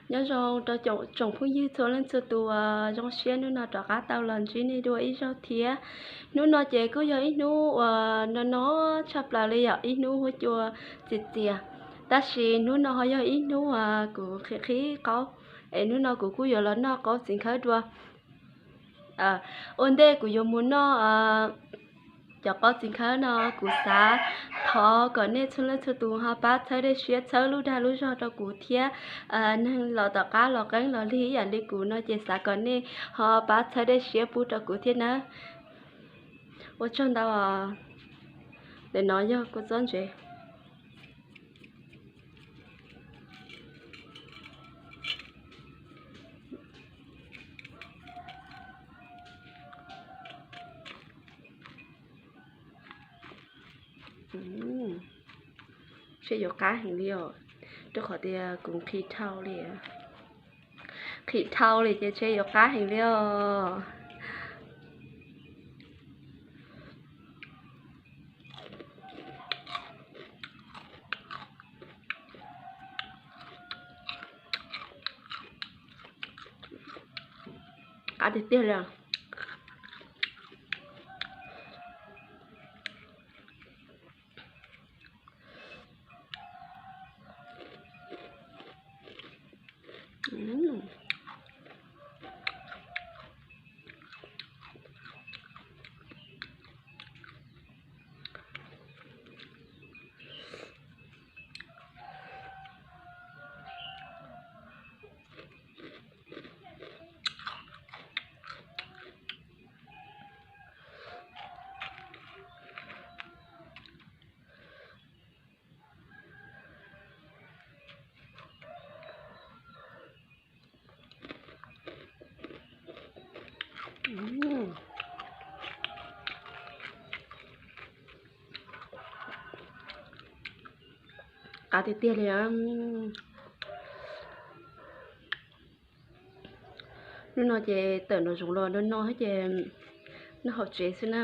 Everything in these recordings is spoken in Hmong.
Nyob zoo rau tsoom phooj ywg txhua leej txhua tus uas zoo siab hnub no rov qab tau los ntsib nej dua ib zaug thiab. Hnub no ces kuj yog ib hnub uas no no tshaj plaws li yom, ib hnub huab cua txias txias. Tab sis hnub no ho yog ib hnub uas kuv qhib qhib qaub, es hnub no kuv kuj yuav los noj qaub txiv nkhawb dua. Ua ntej kuv yuav mus noj cov qaub txiv nkhawb no, kuv xav thov kom nej txhua leej txhua tus ho pab txhawb dej siab txhawb lub dag lub zog rau kuv thiab. Neeg los tom qab los qeeb los lig ib yam li kuv no ces xav kom nej ho pab txhawb dej siab pub rau kuv thiab nawb. Ua tsaug ntau. Ntawm no yog kua txob ntsev. Seb yuav qab heev li os, rau qhov tias kuv nqhis dhau li. Nqhis dhau li ces seb yuav qab heev li os. Qab tiag tiag li. Qab tiag tiag li. Hnub no ces tawm nraum zoov los no no ces noj hauv tsev xwb na.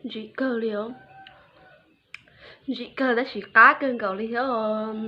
Ntsim kawg li os. Ntsim kawg tab sis qab kawg nkaus li thiab os.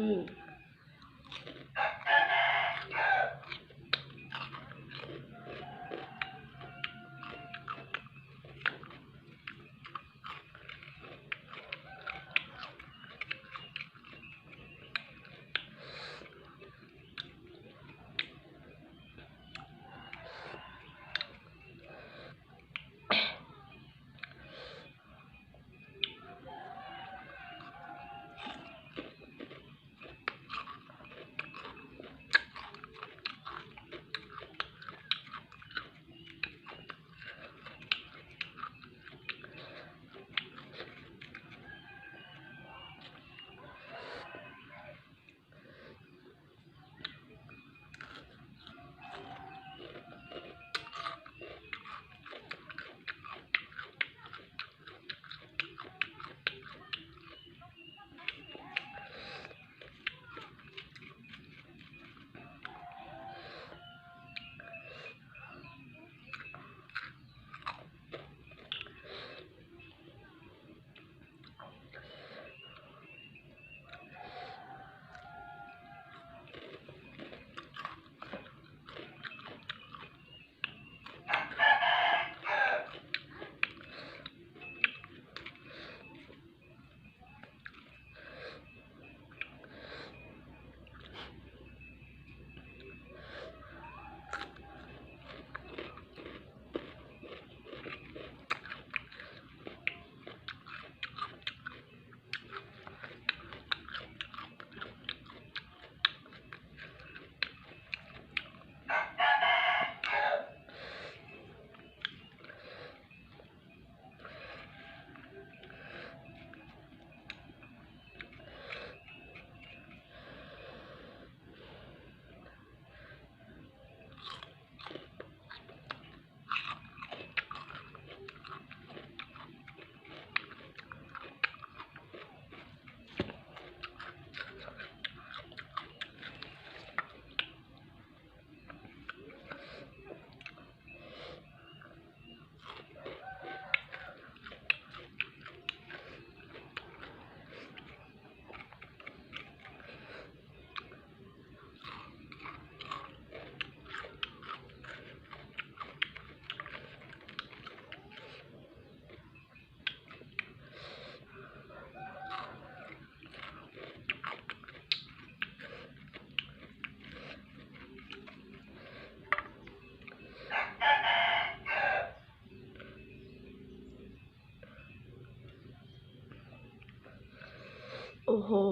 Ua ho,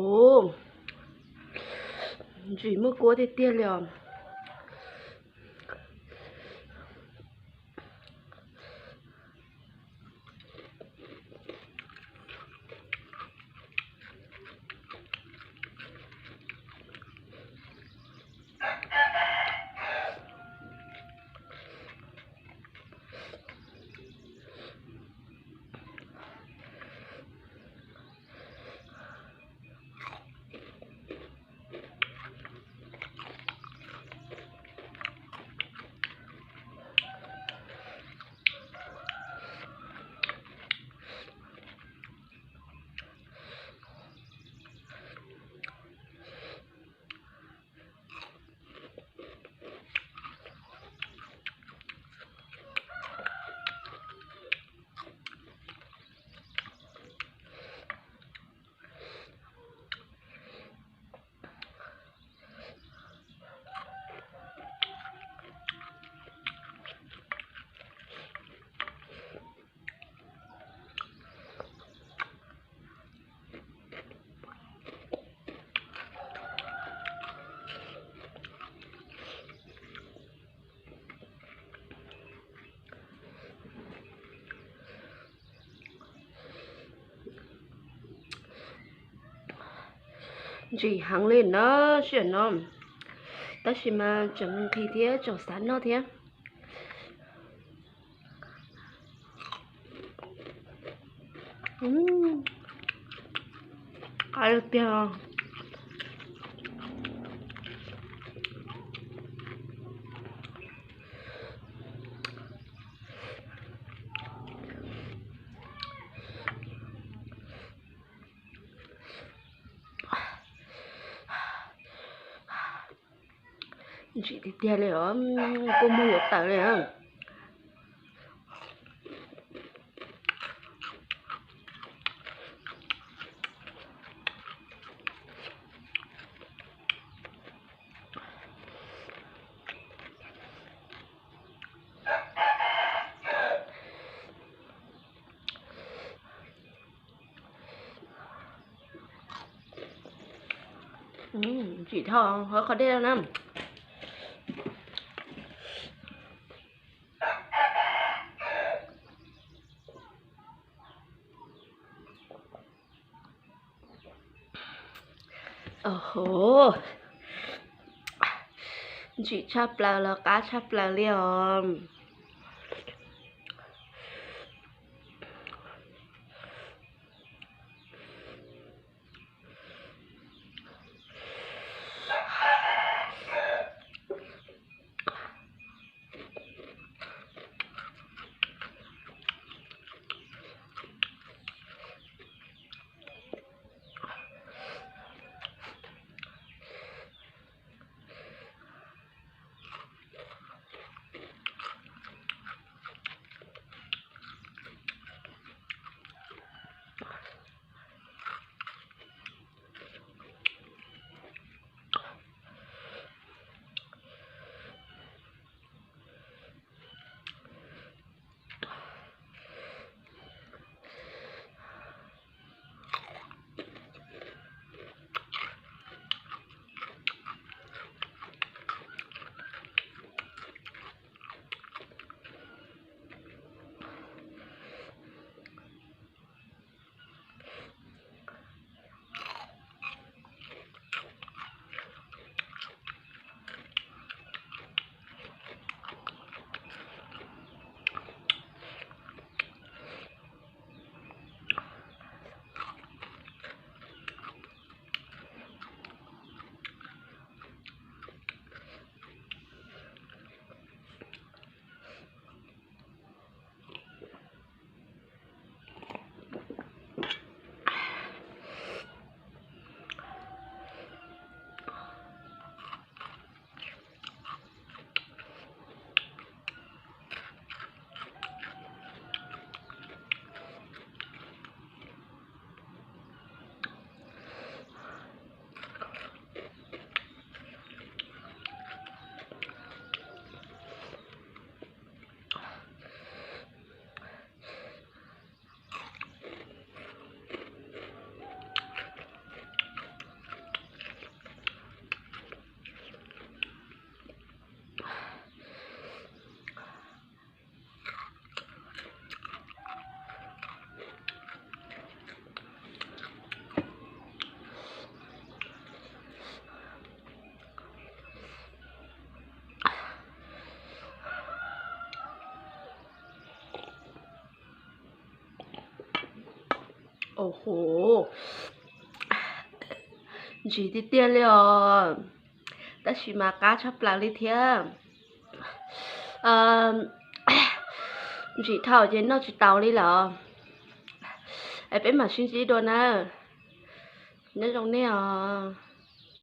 ntsim muaj kuab tiag tiag li os. Ntsim heev li na sij hawm no, tab sis mas tseem nqhis thiab tseem xav noj thiab. Qab tiag. Ntsim tiag tiag li os, kua muag yuav tawv li. Ntsim dhau hauv qhov dej na. Ov, ntsim tshaj plaws los qab tshaj plaws li os. Hu, ntsim tiag tiag li os, tab sis mas qab tshaj plaws li thiab. Ntsim dhau ces noj tsis taus li lawm. Es peb mam sib ntsib dua na. Nyob zoo nej os.